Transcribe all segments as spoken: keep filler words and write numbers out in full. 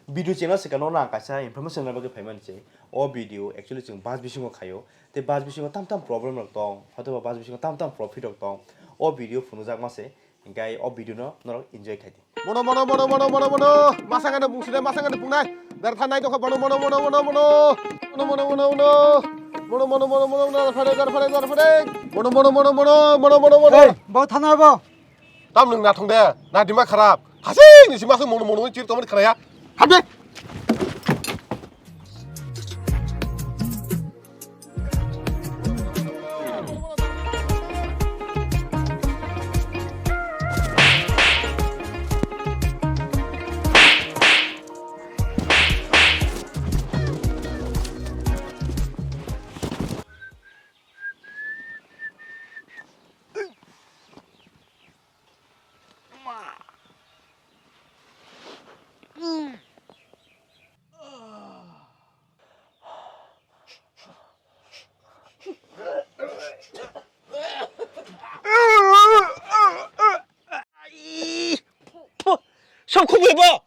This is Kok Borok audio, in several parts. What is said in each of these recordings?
Video channel se kano na kaisa information na bagwi phaimani se. O video actually chwng bus bisingo khaio. Te bus bisingo tam tam problem rok tong. Hotoba bus bisingo tam tam profit rok tong. O video phunujak ma se. Hinkhe o video no norok enjoy khai di. Mono, mono, mono, mono, mono, mono. Masa ngane bung sile, masa ngane bung nai. Dar tha nai tokha, mono, mono, mono, mono, mono. Mono, mono, mono, mono. Mono, mono, mono, mono, mono. Dar phare, dar phare, dar phare. Mono, mono, mono, mono, mono, mono, mono. Hey, bo thana bo. Tam nwng nathong de, na dima kharap. Hasing ni sima se mono mono chir tomani kharaya. Hap de. Ai! Pho! Sab khum hebo!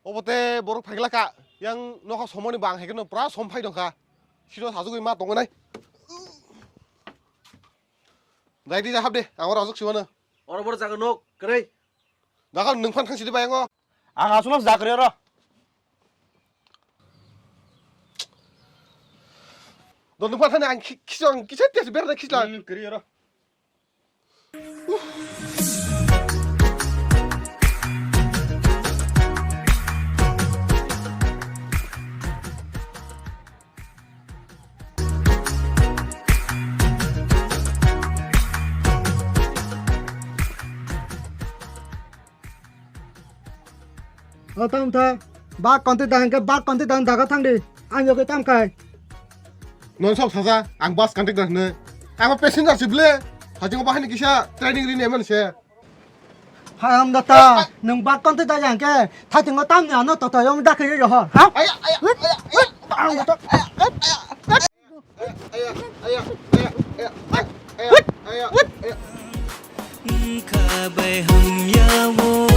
Obo te borok phaikla ka, yang nokha somoni bang hai kheno pura som phai dongkha. Siro sajugwi ma tongo nai. Dai di, hap de, ang oro aswk siwano. Oro boro jaga nok, kwrwi. Dakha nwng phan thang sidi bai ango. Ang aswkno jaga kwrwi oro. Do nwng phan thani ang khi-, khiso ang kisa tes ber na khisla. Hmm, kwrwi oro. O tam tha, bak contact da hingke bak contact da daga thang di. Ang yoke tam kai. Non sok saja, ang bus contact da hne. Ang passenger si ble. Hajing bahani kisa training rini eman se. Haram data, nung bak konti da yang ke, thating o tam ni ano toto yom da kiri rohor, ha? Aya, aya, aya, aya, aya, aya, aya, aya, aya, aya, aya, aya, aya, aya, aya. Wngkha bai hamya o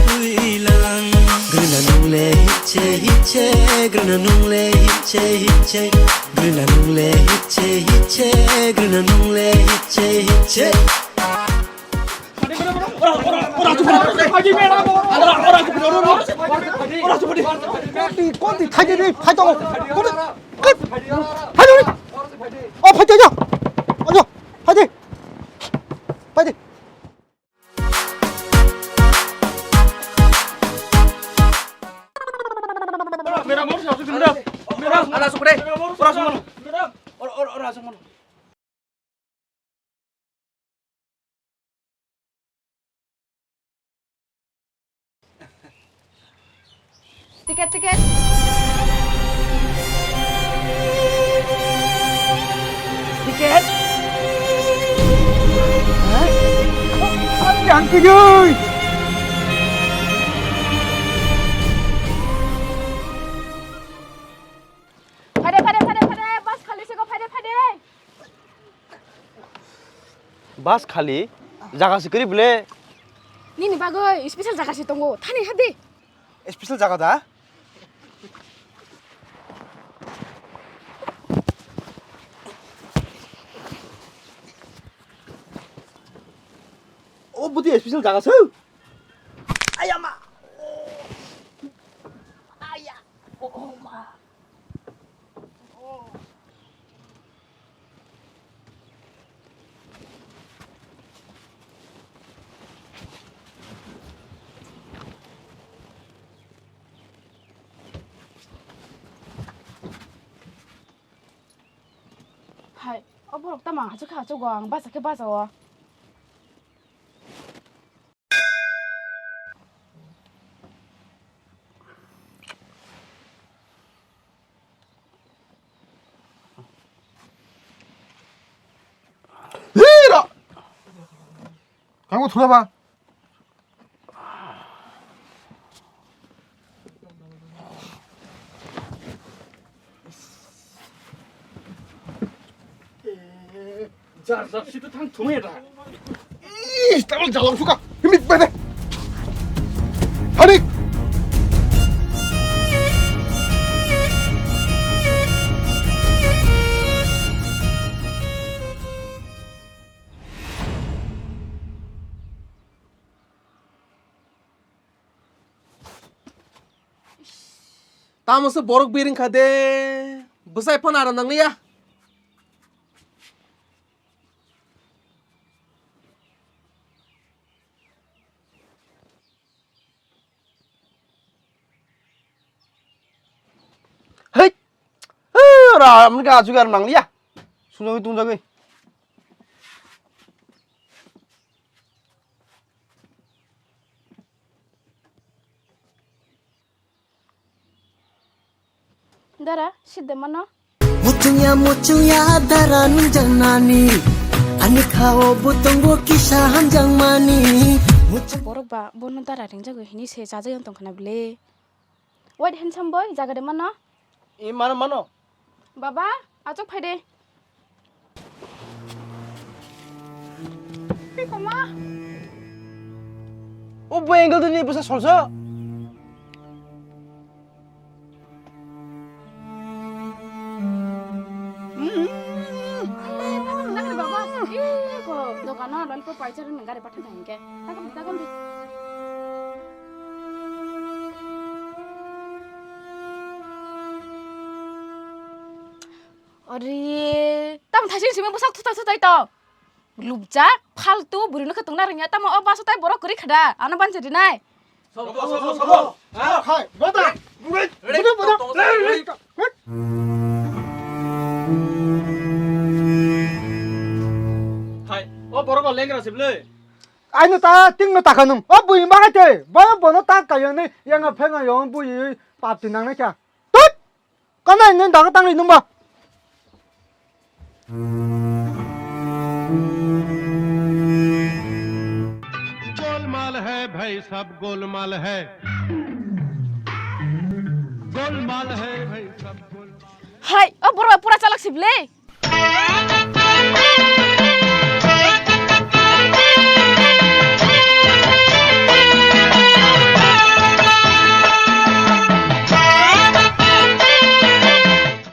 puilang. Grwna nung le hiche hiche, grwna nung le hiche hiche, grwna nung le hiche hiche, grwna nung le hiche hiche. Konti thaidi ni phai tongo. Konti phai tongo. O phai tongo. Ojo phai di. Phai di. Mera mor sa su mera. Mera ala su kre. Ora su mano. Ora ora ora su mano. Tiket, tiket. Tiket. Hah? Yang kujui. Phade, phade, phade, phade, bus khali se ko, phade, phade. Bus khali, jaga se kwrwi bwle. Nini bagwi special jaga se tongo, thani hadi. Special jaga da? O budi special jaga se. Ayama. Aya. Oh, oh, ma. Hai, o borok tamo hachuk khe hachuk o, ang bacha khe bacha o. Ang thula ba. Jar jar situ thang thumai da. Ih, tamo jalang suka. Himit bade. Hanik. Tamo se borok biring kha de, bwsai phano aro nangliya. Hei! Hei, ora, amni ka achugar mangliya. Sunjagwi tungjagwi. Dara, sidde mano. Muchungya muchungya dara nungjaknani. Ani khao bo tongo kisa hamjakmani. Muchung- Borok ba bono dara ringjagwi hini se chajagwi tongkhana bile. Wait, handsome boy, jaga de mano? E mano, mano. Baba, achuk phai de. Pi koma. O bo angle dini bwsa solso. Nang ni baba, iko dogano lollipop paicharni gari pathai thangke. Takam, takam. Ori, tam thaising simi bwsak thutai thutai to. Lubjak, faltu, bwrwi nokha tongna rwngya, tamo o baso tai borok kwrwi khada, ano bansa rinai. Sobo, sobo, sobo. Ha? Khai, bota. Bugai, bugai, bugai. Hai, o borok o lengra sible. Aino ta tingno ta khanung. O bui magai te. Ba bono ta kayani yanga phenga yong bui pap tinang na kya. Tut! Kanai nung daga tangri nungba. Golmaal है भाई सब, गोलमाल है। गोलमाल है भाई सब, Golmaal. Hai, o borok pura chalak sible.